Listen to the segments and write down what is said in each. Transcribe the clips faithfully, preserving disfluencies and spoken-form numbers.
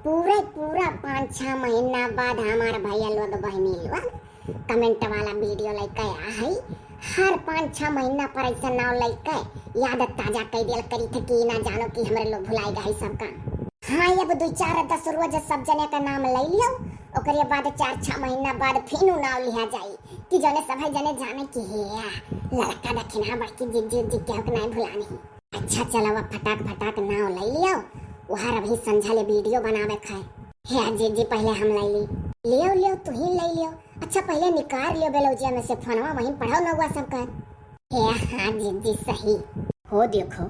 पूरा पूरा पाँच छह महीना बाद हमार भैया लोग बहिनी लोग comment वाला video लइके आ है। हर पाँच छह महीना पर ऐसा नाव लइके याद ताजा कइ दियल करी थे कि ना जानो कि हमरे लोग भुलाए गए सब काम। हाँ, अब दो चार दस रोज सब जने का नाम ले लियो, ओकरे बाद चार छह महीना बाद फिर उ नाव लिया जाई कि जने सभे जने जाने कि हे या लड़का दखिनहा बड़की जिज्जी उज्जी के हक नाई भुलानी। अच्छा चलो, अब फटाक फटाक नाव ले लियो, वहार अभी संझा ले video बनावे खाए। हे जिज्जी, पहले हम ले ली। लियो लियो, तू ही ले लियो। अच्छा पहले निकार लियो बेलौजिया में से फोनवा, वहीं पढ़ो नौवा सब कर। हे हाँ जिज्जी, सही। हो देखो,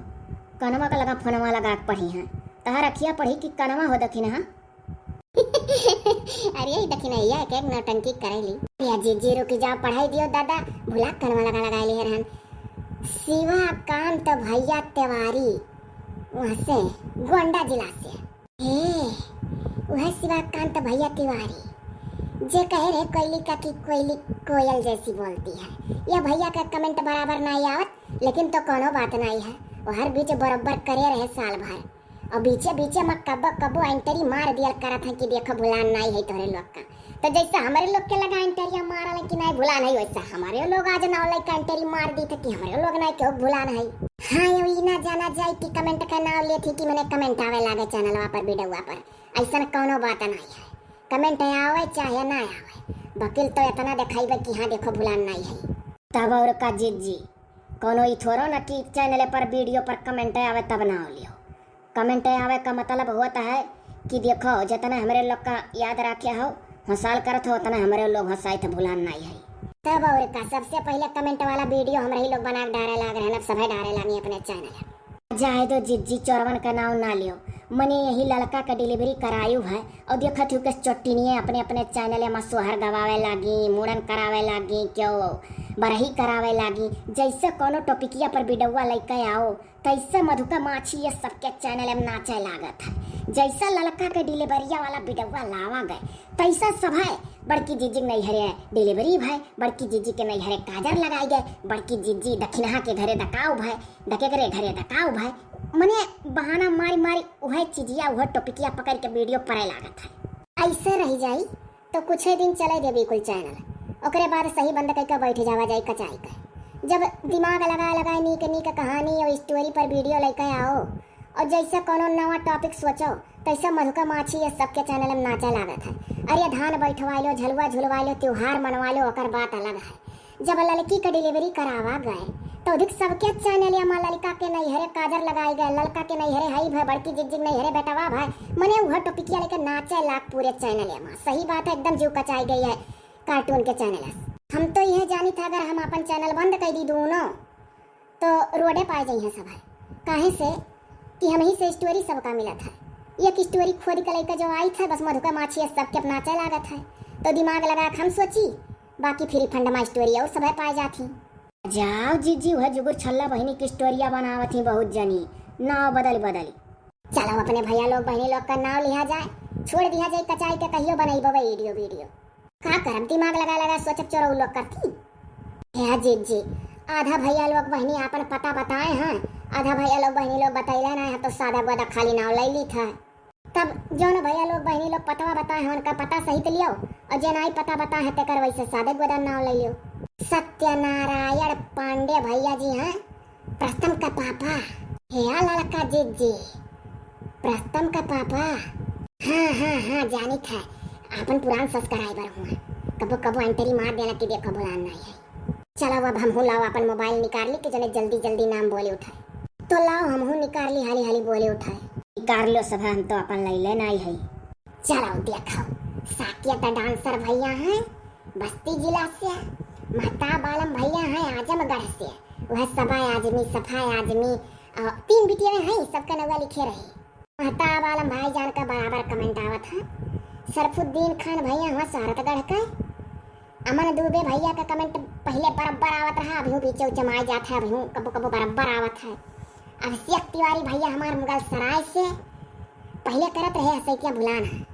कनवा का लगा फोनवा लगा के पढ़ी हैं। तहार अखिया पढ़ी कि कनवा हो दखिनहा? अरे यही दखिनहा एक एक नौटंकी करेली। अरे जिज्जी रुकी जाओ, पढ़ाई दियो दादा, भुला कनवा लगा लगा ले रहन। शिवाकांत भैया तिवारी, वहाँ से, गोंडा जिला से। हे, वह शिवाकांत भैया तिवारी, जे कहे रहे कोयली का कि कोयली कोयल जैसी बोलती है। यह भैया का comment बराबर नाई आवत, लेकिन तो कोनो बात नाई है, वो हर बीच बरोबर करे रहे साल भर। और बीचे बीचे में कब्बो कब्बो entry मार दियल करत है कि देखो भुलान नाई है तोहरे लोग का। तो जैसे हमरे लोग के लगा एंटरिया मारल कि नाई भुलान है, वैसे हमरे लोग आज नाव लइका एंटरी मार दी थे कि हमरे लोग नाई केहू भुलान है। हाँ, यो ई ना जाना जाए कि comment का नाव लेत ही कि मने comment आवे लागे चैनलवा पर, वीडियोवा पर। ऐसन कौनो बात नाई है, comment आवे चाहे ना आवे, वकील तो इतना दिखाइबे कि हाँ देखो भुलान नाई है। तब और का जिज्जी, कौनो ई थोड़ो ना कि चैनल पर वीडियो पर comment आवे तब नाव लियो। Comment आवे का मतलब होत है कि देखो, जितना हमरे लोग का याद राखे हो, हौसाल करत हो, उतना हमरे लोग हौसाइत भुलान नाई है। तब और का, सबसे पहले comment वाला वीडियो हमरे ही लोग बना के डारे लाग रहे, अब सभे डारे लागी अपने चैनल। जाए दो जिज्जी, चोरवन का नाव ना लियो। मने यही लड़का का delivery करायु है और देखत हूँ कि चोट्टिनिये अपने अपने चैनल में सोहर गवावे लागी, मुड़न करावे लागी, क्यों बरही करावे लागी। जैसे कोनो टॉपिकिया पर वीडियोवा लइके आओ, तैसे मधुका माछी ये सबके चैनल में नाचे लागत है। जैसा ललका के डिलीवरिया वाला वीडियोवा लावा गए, तैसा सब है बड़की जिज्जी के नैहरे डिलीवरी भय, बड़की जिज्जी के नैहरे काजर लगाई गए, बड़की जिज्जी दखिनहा के घरे दकाव भय, दकेकरे घरे दकाव भय। मने बहाना मारी मारी उहे चीजिया, उहे टॉपिकिया पकड़ के वीडियो परे लागत है। ऐसे रह जाई तो कुछे दिन चले देबी कुल चैनल, ओकरे बाद सही बंद कइके बैठ जावा जाई कचाई के। जब दिमाग लगा लगा नीक नीक कहानी और स्टोरी पर वीडियो लइके आओ और जैसे कोनो नवा टॉपिक सोचो, तैसे मधुका माछी ये सबके चैनल में नाचे लागत है। अरे धान बैठवा लो, झलुआ झुलवा लो, त्योहार मनवा लो, ओकर बात अलग है। जब ललकी के डिलीवरी करावा गए तो अधिक सबके चैनलिया में ललका के नैहरे काजर लगाई गए, ललका के नैहरे हई भय, बड़की जिज्जी के नैहरे बेटवा भय, मने उह टॉपिकिया लेके नाचे लाग पूरे चैनलिया में। सही बात है, एकदम जीव कचाई गई है कार्टून के चैनल से। हम तो यह जानी था अगर हम अपन चैनल बंद कर दी दोनों तो रोडे पाए जाई हैं सब है, काहे से कि हम ही से स्टोरी सबका मिलत है। एक स्टोरी खोद के लेके जो आई था बस मधुका माछी है सबके अपना नाचे लागत है, तो दिमाग लगा के हम सोची बाकी फ्री फंड मा स्टोरी और सभे पाए जात ही। जाओ जिज्जी, वह जुगुर छल्ला बहिनी की स्टोरिया बनावत ही बहुत जनी, नाव बदल बदल। चलो अपने भैया लोग बहिनी लोग का नाव लिहा जाए, छोड़ दिहा जाए कचाई के, कहियो बनाई बबे वीडियो वीडियो। का करब, दिमाग लगा लगा सोचब चोरऊ लोग करती। हे जिज्जी, आधा भैया लोग बहिनी आपन पता बताए हैं, आधा भैया लोग बहिनी लोग बतैले ना है, तो सादा गोदा खाली नाव ले ली था। तब जौन भैया लोग बहिनी लोग पतवा बताए हैं, उनका पता सहित लियो, और जे नाई पता बताए हैं, तेकर वैसे सादे गोदा नाव ले लियो। सत्यनारायण पांडे भैया जी हैं, प्रस्तम का पापा। हे आ लड़का जिज्जी, प्रस्तम का पापा। हाँ, हाँ, हाँ, जानित है, आपन पुरान subscriber हुआ, कबो कबो entry मार देला कि देखो भुलान नाई है। चलो अब हमहू लाओ अपन मोबाइल निकार ली कि जने जल्दी जल्दी नाम बोले उठाए। तो लाओ हमहू निकार ली, हाली हाली बोले उठाए। निकार लो सभा, हम तो अपन लैले नाई है। चलो देखो, साकिया त डांसर भैया हैं बस्ती जिला से, महताब आलम भैया हैं आजमगढ़ से, वह सभा आजमी, सफा आजमी, अ, तीन बिटिया हैं, सबका नौवा लिखे रहे। महताब आलम भाईजान का बराबर comment आवत है। सरफुद्दीन खान भैया हुआ शहरतगढ़ का। अमन दुबे भैया का comment पहले बराबर आवत रहा, अभी बीचे उचे मा आ जात है, अभी कबो कबो बराबर आवत है। अभिषेक तिवारी भैया हमार मुगलसराय से, पहले करत रहे हसैकिया भुलान है।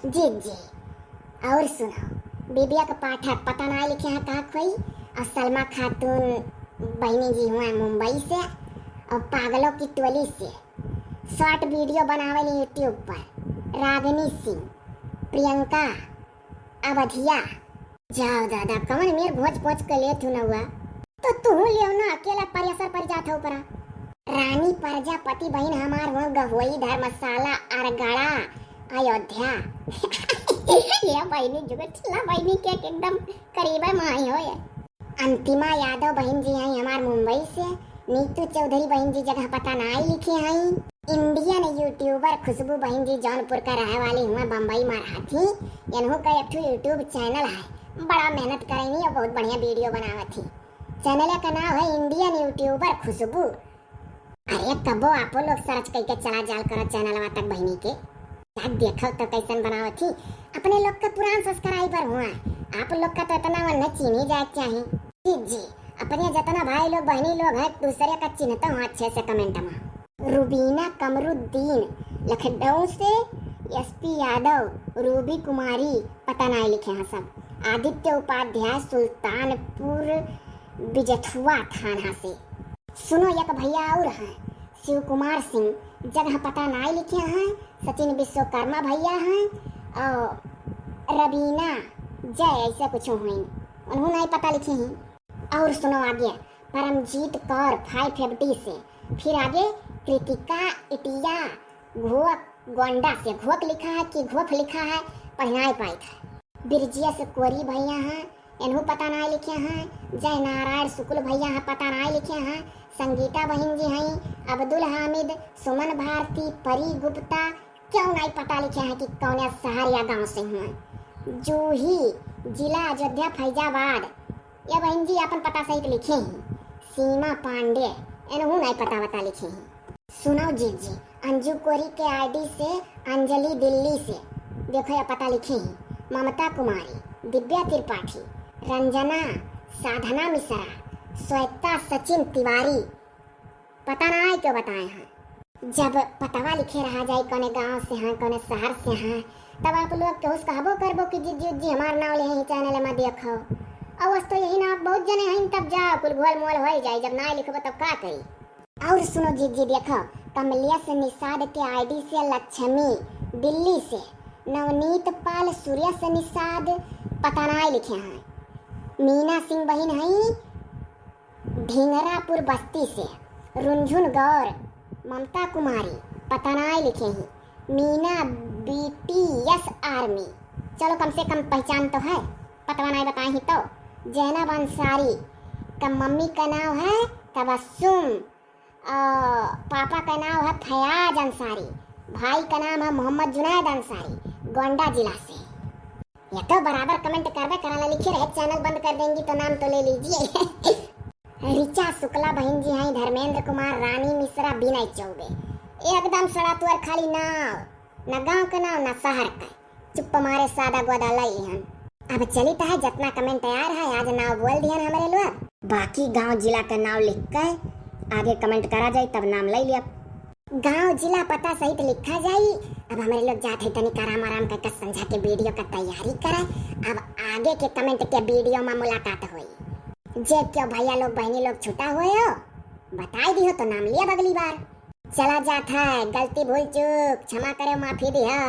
जी जी। और सुनो, विवेक पाठक पता ना लिखे हैं का कोई, और सलमा खातून बहिनी जी हुआ मुंबई से, और पागलों की टोली से। Short video बनावे नी YouTube पर। रागिनी सिंह, प्रियंका, अवधिया। जाओ दादा, कवन मेर भोज पोंछ के लेत हूँ नउआ। तो तू लेव ना, अकेला पर असर पड़ जात हो परा। रानी प्रजापति बहिन हमार हो गहोई, धर्मशाला, अरगड़ा, अयोध्या। ये बहिनी जुगत ला बहिनी के एकदम करीबे माई हो ये। अंतिमा यादव बहिन जी हैं हमार मुंबई से। नीतू चौधरी बहिन जी जगह पता नाई लिखे हैं। Indian YouTuber खुशबू बहिन जी जौनपुर का रहे वाली हुआ, बम्बई मा रहत ही। इनहू का एक ठो YouTube channel है, बड़ा मेहनत करेनी और बहुत बढ़िया video बनावत ही। Channel का नाम है Indian YouTuber खुशबू। अरे कबो आपो लोग search करके चला जाल करो channelवा तक बहिनी के। तब देखो तो कैसन बनावत ही। अपने लोग का पुरान subscriber हुआ, आप लोग का तो इतना मन में चीनी जाए के चाही। जी, जी, अपने जितना भाई लोग बहनी लोग हैं, दूसरे का चिन्हता हूँ अच्छे से comment में। रुबीना कमरुद्दीन लखनऊ से, एसपी यादव, रूबी कुमारी, पता नाई लिखे हैं सब, आदित्य उपाध्याय सुल्तानपुर बिजथुआ थाना से। सुनो, एक भैया और हैं, शिव कुमार सिंह, जगह पता नाई लिखे हैं, सचिन विश्वकर्मा भैया हैं, और रवीना जय, ऐसे कुछ हुई, उन्हों नाई पता लिखे हैं। और सुनो आगे, परमजीत कौर five fifty से, फिर आगे कृतिका इटिया घोक गोंडा से, घोक लिखा है कि घोफ लिखा है, पढ़ नाई पाइत है। बिरजिया से कोरी भैया हैं, इन्हू पता नाई लिखे हैं। जय नारायण शुक्ल भैया हैं, पता नाई लिखे हैं। संगीता बहिन जी हैं, अब्दुल हामिद, सुमन भारती, परी गुप्ता, क्यों नाई पता लिखे हैं कि कौने शहर या गांव से हुए। जूही, जिला अयोध्या फैजाबाद। या बहिन जी अपन पता सहित लिखे हैं। सीमा पांडे, इन्हू नाई पता बता लिखे हैं। सुनो जीजी, अंजू कोरी के आईडी से अंजलि दिल्ली से, देखो या पता लिखे ही, ममता कुमारी, दिव्या त्रिपाठी, रंजना, साधना मिश्रा, श्वेता सचिन तिवारी, पता ना है क्यों बताए हैं। जब पतवा लिखे रहा जाए कौने गांव से हैं, कौने शहर से हैं, तब आप लोग केहू से कहबो करबो कि जीजी उज्जी हमार नाव ले ही चैनल में देखो। और वस तो यही ना बहुत जने हैं, तब जाओ कुल घोल मोल हो जाए, जब ना लिखबो तब का करी। और सुनो जीजी, देखो, कमलेश निषाद के आईडी से लक्ष्मी दिल्ली से, नवनीत पाल सूर्य से निषाद पता नाई लिखे हैं, मीना सिंह बहिन हैं ढिंगरापुर बस्ती से, रुनझुन गौर, ममता कुमारी पता नाई लिखे हैं, मीना बीटीएस आर्मी, चलो कम से कम पहचान तो है, पतवा नाई बताए ही तो। जैनब अंसारी का मम्मी का नाम है तबस्सुम, आ, पापा का नाम है फयाज अंसारी, भाई का नाम है मोहम्मद जुनैद अंसारी, गोंडा जिला से। ये तो बराबर comment करबे कराला, लिखे रहे चैनल बंद कर देंगी तो नाम तो ले लीजिए। ऋचा शुक्ला बहिन जी हैं, धर्मेंद्र कुमार, रानी मिश्रा, विनय चौबे, एकदम सड़ा तुअर खाली नाव, ना गांव के नाव ना शहर के। चुप्प मारे सादा गोदा लई हन। अब चलित है, जतना comment तैयार है, आज नाव बोल दिहन हमरे लोग। बाकी गांव जिला का नाव लिख के आगे comment करा जाई, तब नाम लई लिया। गांव जिला पता सहित लिखा जाई। अब हमरे लोग जात है तनी आराम आराम करके संझा के video का तैयारी करे। अब आगे के comment के video में मुलाकात होई। जे क्यों भैया लोग बहनी लोग छुटा हुए हो, बताई दिहो तो नाम लिया अगली बार। चला जात है, गलती भूल चूक क्षमा करे, माफी दिहा।